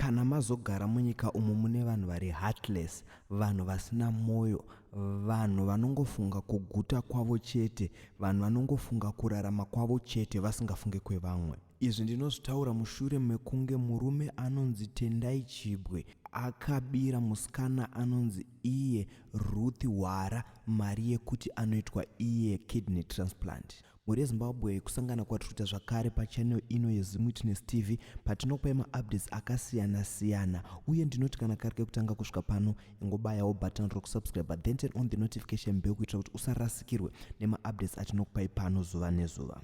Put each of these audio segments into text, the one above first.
Kana mazogara munyika umu mune vanhu vari heartless, vanhu vasina moyo, vanhu vanongofunga kuguta kwavo chete, vanhu vanongofunga kurarama kwavo chete vasingafunge kwevamwe. Izvi ndinozvitaura mushure mekunge murume anonzi Tendai Chibwe akabira musikana anonzi iye Ruth Hwara mari yekuti anoitwa iye kidney transplant. Mhuri yeZimbabwe, kusangana kwatiri kuita zvakare pachannel ino yeZimwitness TV patinokupai maupdates akasiyana siyana, uye ndinoti kana kari kekutanga kusvika pano ingobayawo button rokusubscribe then turn on the notification bell kuitira kuti usarasikirwe nemaupdates atinokupai pano zuva nezuva.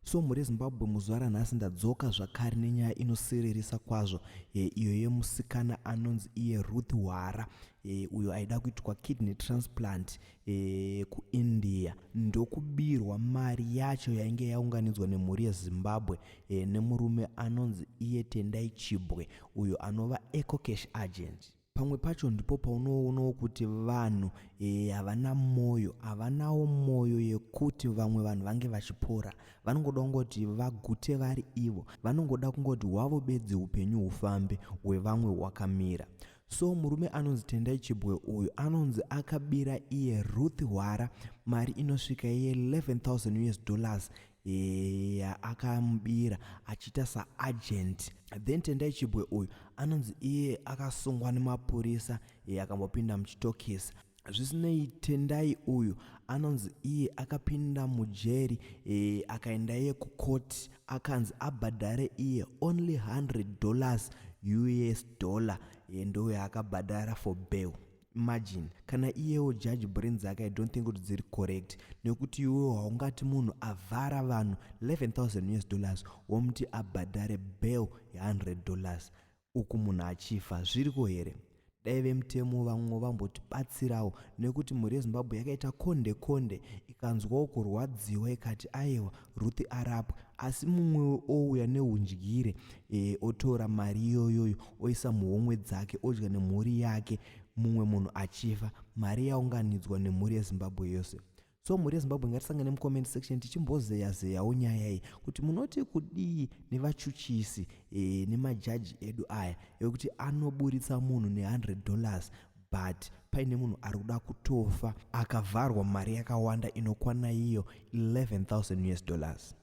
So mhuri yeZimbabwe, muzuva ranhasi ndadzoka zvakare nenyaya inosiririsa kwazvo, iyo yemusikana anonzi iye Ruth Hwara, uyo aida kuitwa kidney transplant kuIndia, ndokubirwa mari yacho yainge yaunganidzwa nemhuri yeZimbabwe nemurume anonzi iye Tendai Chibwe, uyo anova EcoCash agent. Pamwe pacho ndipo paunoonawo kuti vanhu havana moyo, havanawo moyo yekuti vamwe vanhu vange vachipora. Vanongoda kungoti vagute vari ivo, vanongoda kungoti hwavo bedzi upenyu hufambe, hwevamwe hwakamira. So murume anonzi Tendai Chibwe uyu anonzi akabira iye Ruth Hwara mari inosvika iye 11,000 US dollars akamubira achiita saagent. Then Tendai Chibwe uyu anonzi iye akasungwa nemapurisa, akambopinda muchitokisi. Zvisinei, Tendai uyu anonzi iye akapinda mujeri, akaenda iye kukoti, akanzi abhadhare iye only $100 US dollar, ndo yaakabhadhara for bail. Imagine, kana iyewo judge brain dzake I don't think kuti dziri correct, nekuti iwewo haungati munhu avhara vanhu 11,000 US dollars womuti abhadhare bail ye$100 uku munhu achifa. Zviriko here? Dai vemutemo vamwe vambotibatsirawo, nekuti mhuri yeZimbabwe yakaita konde konde ikanzwawo kurwadziwa ikati aiwa, Ruth arapwa, asi mumwe ouya neundyire, otora mari iyoyoyo oisa muhomwe dzake, odya nemhuri yake, mumwe munhu achifa, mari yaunganidzwa nemhuri yeZimbabwe yose. So mhuri yeZimbabwe, ngatisangane mucomment section tichimbozeya zeyawo nyaya iyi kuti munoti kudii nevachuchisi, nemajaji edu aya ekuti anoburitsa munhu ne$100, but paine munhu ari kuda kutofa akavharwa mari yakawanda inokwana iyo 11,000 US dollars.